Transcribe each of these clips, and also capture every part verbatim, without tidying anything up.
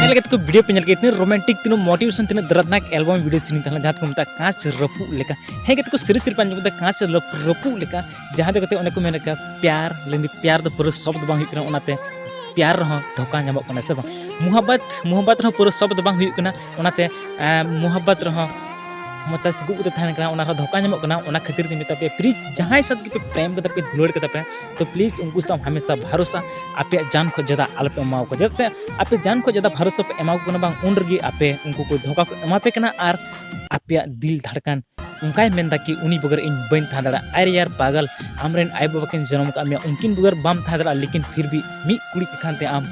ᱧᱮᱞ ᱠᱟᱛᱮ ᱠᱚ ᱵᱷᱤᱰᱤᱭᱳ ᱯᱮ ᱧᱮᱞ ᱠᱮᱫ, ᱛᱤᱱᱟᱹᱜ ᱨᱳᱢᱟᱱᱴᱤᱠ, ᱛᱤᱱᱟᱹᱜ ᱢᱳᱴᱤᱵᱷᱮᱥᱚᱱ, ᱛᱤᱱᱟᱹᱜ ᱫᱚᱨᱫᱽᱱᱟᱠ ᱮᱞᱵᱟᱢ ᱵᱷᱤᱰᱤᱭᱳ ᱥᱮᱨᱮᱧ ᱛᱟᱦᱮᱸ ᱞᱮᱱᱟ, ᱡᱟᱦᱟᱸ ᱫᱚᱠᱚ ᱢᱮᱛᱟᱜᱼᱟ ᱠᱟᱸᱪ ᱨᱟᱹᱯᱩᱫ ᱞᱮᱠᱟ᱾ ᱦᱮᱸ ᱜᱟᱛᱮ ᱠᱚ, ᱥᱟᱹᱨᱤ ᱥᱟᱹᱨᱤ ᱯᱟᱸᱡᱚᱢ ᱠᱮᱫᱟ, ᱠᱟᱸᱪ ᱨᱟᱹᱯ- ᱨᱟᱹᱯᱩᱫ ᱞᱮᱠᱟ᱾ ᱡᱟᱦᱟᱸ ᱫᱚ ᱜᱟᱛᱮ ᱚᱱᱮ ᱠᱚ ᱢᱮᱱ ᱞᱮᱠᱟ, ᱯᱭᱟᱨ ᱞᱮᱱᱫᱤ, ᱯᱭᱟᱨ ᱫᱚ ᱯᱩᱨᱟᱹ ᱥᱚᱵᱫ ᱵᱟᱝ ᱦᱩᱭᱩᱜ ᱠᱟᱱᱟ, ᱚᱱᱟᱛᱮ ᱯᱭᱟᱨ ᱨᱮᱦᱚᱸ ᱫᱷᱳᱠᱟ ᱧᱟᱢᱚᱜ ᱠᱟᱱᱟ, ᱥᱮ ᱵᱟᱝ? ᱢᱩᱦᱟᱵᱵᱟᱛ, ᱢᱩᱦᱟᱵᱵᱟᱛ ᱨᱮᱦᱚᱸ ᱯᱩᱨᱟᱹ ᱥᱚᱵᱫ ᱵᱟᱝ ᱦᱩᱭᱩᱜ ᱠᱟᱱᱟ, ᱚᱱᱟᱛᱮ, ᱮᱸ, ᱢᱩᱦᱟᱵᱵᱟᱛ ᱨᱮᱦᱚᱸ ᱢᱚᱪᱟ ᱥᱤᱠᱩᱵ ᱠᱟᱛᱮ ᱛᱟᱦᱮᱱ ᱠᱟᱱᱟ, ᱚᱱᱟ ᱨᱮᱦᱚᱸ ᱫᱷᱳᱠᱟ ᱧᱟᱢᱚᱜ ᱠᱟᱱᱟ᱾ ᱚᱱᱟ ᱠᱷᱟᱹᱛᱤᱨ ᱛᱮ ᱢᱮᱛᱟ ᱯᱮᱭᱟ, ᱯᱞᱤᱡᱽ, ᱡᱟᱦᱟᱸᱭ ᱥᱟᱶ ᱜᱮᱯᱮ ᱯᱨᱮᱢ ᱠᱟᱫᱟ ᱯᱮ, ᱫᱩᱞᱟᱹᱲ ᱠᱟᱫᱟ ᱯᱮ, ᱛᱚ ᱯᱞᱤᱡᱽ ᱩᱱᱠᱩ ᱥᱟᱶ ᱦᱟᱢᱮᱥᱟ ᱵᱷᱟᱨᱚᱥᱟ ᱟᱯᱮᱭᱟᱜ ᱡᱟᱱ ᱠᱷᱚᱱ ᱡᱟᱫᱟ ᱟᱞᱚᱯᱮ ᱮᱢᱟᱣ ᱠᱚᱣᱟ᱾ ᱪᱮᱫᱟᱜ ᱥᱮ ᱟᱯᱮ ᱡᱟᱱ ᱠᱷᱚᱱ ᱡᱟᱫᱟ ᱵᱷᱟᱨᱚᱥᱟ ᱯᱮ ᱮᱢᱟ ᱠᱚ ᱠᱟᱱᱟ ᱵᱟᱝ, ᱩᱱ ᱨᱮᱜᱮ ᱟᱯᱮ ᱩᱱᱠᱩ ᱠᱚ ᱫᱷᱳᱠᱟ ᱠᱚ ᱮᱢᱟ ᱯᱮ ᱠᱟᱱᱟ ᱟᱨ ᱟᱯᱮᱭᱟᱜ ᱫᱤᱞ ᱫᱷᱟᱲᱠᱟᱱ ᱚᱱᱠᱟᱭ ᱢᱮᱱᱫᱟ ᱠᱤ ᱩᱱᱤ ᱵᱮᱜᱚᱨ ᱤᱧ ᱵᱟᱹᱧ ᱛᱟᱦᱮᱸ ᱫᱟᱲᱮᱭᱟᱜᱼᱟ᱾ ᱟᱨᱮ ᱭᱟᱨ ᱯᱟᱜᱚᱞ, ᱟᱢᱨᱮᱱ ᱟᱭᱳᱼᱵᱟᱵᱟ ᱠᱤᱱ ᱡᱚᱱᱚᱢ ᱟᱠᱟᱫ ᱢᱮᱭᱟ, ᱩᱱᱠᱤᱱ ᱵᱮᱜᱚᱨ ᱵᱟᱢ ᱛᱟᱦᱮᱸ ᱫᱟᱲᱮᱭᱟᱜᱼᱟ, ᱞᱮᱠᱤᱱ ᱯᱷᱤᱨ ᱵᱷᱤ ᱢᱤᱫ ᱠᱩᱲᱤ ᱠᱷᱟᱱ ᱛᱮ ᱟᱢ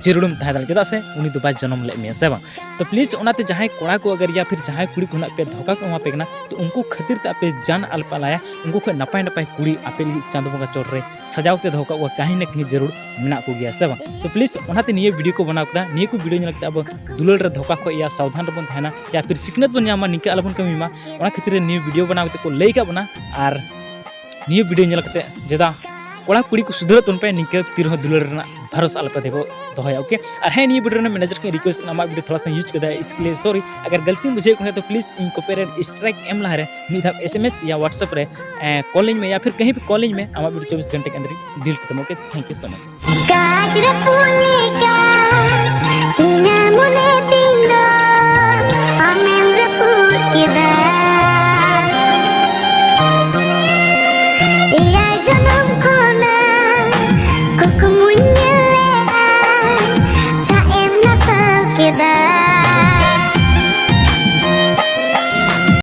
ᱡᱟᱹᱨᱩᱲᱮᱢ ᱛᱟᱦᱮᱸ ᱫᱟᱲᱮᱭᱟᱜᱼᱟ, ᱪᱮᱫᱟᱜ ᱥᱮ ᱩᱱᱤ ᱫᱚ ᱵᱟᱭ ᱡᱚᱱᱚᱢ ᱞᱮᱫ ᱢᱮᱭᱟ, ᱥᱮ ᱵᱟᱝ? ᱛᱚ ᱯᱞᱤᱡᱽ ᱚᱱᱟᱛᱮ ᱡᱟᱦᱟᱸᱭ ᱠᱚᱲᱟ ᱠᱚ ᱟᱜᱟᱨ ᱭᱟ ᱯᱷᱤᱨ ᱡᱟᱦᱟᱸᱭ ᱠᱩᱲᱤ ᱠᱚ ᱦᱮᱱᱟᱜ ᱯᱮ ᱫᱷᱳᱠᱟ ᱠᱚ ᱮᱢᱟ ᱯᱮ ᱠᱟᱱᱟ, ᱛᱚ ᱩᱱᱠᱩ ᱠᱷᱟᱹᱛᱤᱨ ᱛᱮ ᱟᱯᱮ ᱡᱟᱱ ᱟᱞᱚᱯᱮ ᱟᱞᱟᱭᱟ᱾ ᱩᱱᱠᱩ ᱠᱷᱚᱱ ᱱᱟᱯᱟᱭ ᱱᱟᱯᱟᱭ ᱠᱩᱲᱤ ᱟᱯᱮ ᱞᱟᱹᱜᱤᱫ ᱪᱟᱸᱫᱳ ᱵᱚᱸᱜᱟ ᱪᱚᱴ ᱨᱮ ᱥᱟᱡᱟᱣ ᱛᱮ ᱫᱚᱦᱚ ᱠᱟᱜ ᱠᱚᱣᱟ, ᱠᱟᱹᱦᱤ ᱱᱟ ᱠᱟᱹᱦᱤ ᱡᱟᱹᱨᱩᱲ ᱢᱮᱱᱟᱜ ᱠᱚᱜᱮᱭᱟ, ᱥᱮ ᱵᱟᱝ? ᱛᱚ ᱯᱞᱤᱡᱽ ᱚᱱᱟᱛᱮ ᱱᱤᱭᱟᱹ ᱵᱷᱤᱰᱤᱭᱳ ᱠᱚ ᱵᱮᱱᱟᱣ ᱠᱮᱫᱟ, ᱱᱤᱭᱟᱹ ᱠᱚ ᱵᱷᱤᱰᱤᱭᱳ ᱧᱮᱞ ᱠᱟᱛᱮ ᱟᱵᱚ ᱫᱩᱞᱟᱹᱲ ᱨᱮ ᱫᱷᱳᱠᱟ ᱠᱷᱚᱱ ᱭᱟ ᱥᱟᱵᱫᱷᱟᱱ ᱨᱮᱵᱚᱱ ᱛᱟᱦᱮᱱᱟ, ᱭᱟ ᱯᱷᱤᱨ ᱥᱤᱠᱷᱱᱟᱹᱛ ᱵᱚᱱ ᱧᱟᱢᱟ, ᱱᱤᱝᱠᱟᱹ ᱟᱞᱚᱵᱚᱱ ᱠᱟᱹᱢᱤ ᱢᱟ᱾ ᱚᱱᱟ ᱠᱷᱟᱹᱛᱤᱨ ᱛᱮ ᱱᱤᱭᱟᱹ ᱵᱷᱤᱰᱤᱭᱳ ᱵᱮᱱᱟᱣ ᱠᱟᱛᱮ ᱠᱚ ᱞᱟᱹᱭ ᱠᱟᱜ ᱵᱚᱱᱟ᱾ ᱟᱨ ᱱᱤᱭᱟᱹ ᱵᱷᱤᱰᱤᱭᱳ ᱧᱮᱞ ᱠᱟᱛᱮ ᱡᱮᱫᱟ ᱠᱚᱲᱟ ᱠᱩᱲᱤ ᱠᱚ ᱥᱩᱫᱷᱟᱹᱨᱚᱜ ᱛᱟᱵᱚᱱ ᱯᱮ, ᱱᱤᱝᱠᱟᱹ ᱛᱤ ᱨᱮᱦᱚᱸ ᱫᱩᱞᱟᱹᱲ ᱨᱮᱱᱟᱜ ᱵᱷᱟᱨᱚᱥ ᱟᱞᱚᱯᱮ ᱫᱚᱦᱚ-, ᱫᱚᱦᱚᱭᱟ, ᱳᱠᱮ? ᱟᱨ ᱦᱮᱸ, ᱱᱤᱭᱟᱹ ᱵᱷᱤᱰᱤᱭᱳ ᱨᱮᱱᱟᱜ ᱢᱮᱱᱮᱡᱟᱨ ᱠᱤᱱ ᱨᱤᱠᱩᱭᱮᱥᱴ ᱠᱟᱱᱟ, ᱟᱢᱟᱜ ᱵᱷᱤᱰᱤᱭᱳ ᱛᱷᱚᱲᱟ ᱥᱟ ᱤᱭᱩᱡᱽ ᱠᱮᱫᱟ, ᱤᱥᱠᱮ ᱞᱤᱭᱮ ᱥᱚᱨᱤ᱾ ᱟᱜᱟᱨ ᱜᱟᱞᱛᱤᱢ ᱵᱩᱡᱷᱟᱹᱣ ᱠᱷᱟᱱ ᱛᱚ ᱯᱞᱤᱡᱽ ᱤᱧ ᱠᱚᱯᱤᱨᱟᱭᱤᱴ ᱥᱴᱨᱟᱭᱤᱠ ᱮᱢ ᱞᱟᱦᱟ ᱨᱮ ᱢᱤᱫ ᱫᱷᱟᱣ ᱮᱥ ᱮᱢ ᱮᱥ ᱭᱟ WhatsApp ᱨᱮ, ᱮ, ᱠᱚᱞ ᱟᱹᱧ ᱢᱮ, ᱭᱟ ᱯᱷᱤᱨ ᱠᱟᱹᱦᱤ ᱵᱷᱤ ᱠᱚᱞ ᱟᱹᱧ ᱢᱮ, ᱟᱢᱟᱜ ᱵᱷᱤᱰᱤᱭᱳ ᱪᱚᱵᱵᱤᱥ ᱜᱷᱚᱱᱴᱟ ᱠᱮ ᱟᱱᱫᱟᱨ ᱤᱧ ᱰᱤᱞᱤᱴ ᱠᱟᱛᱟᱢᱟ, okay? Thank you so much. ᱠᱟᱸᱪ ᱨᱟᱹᱯᱩᱫ ᱞᱮᱠᱟ᱾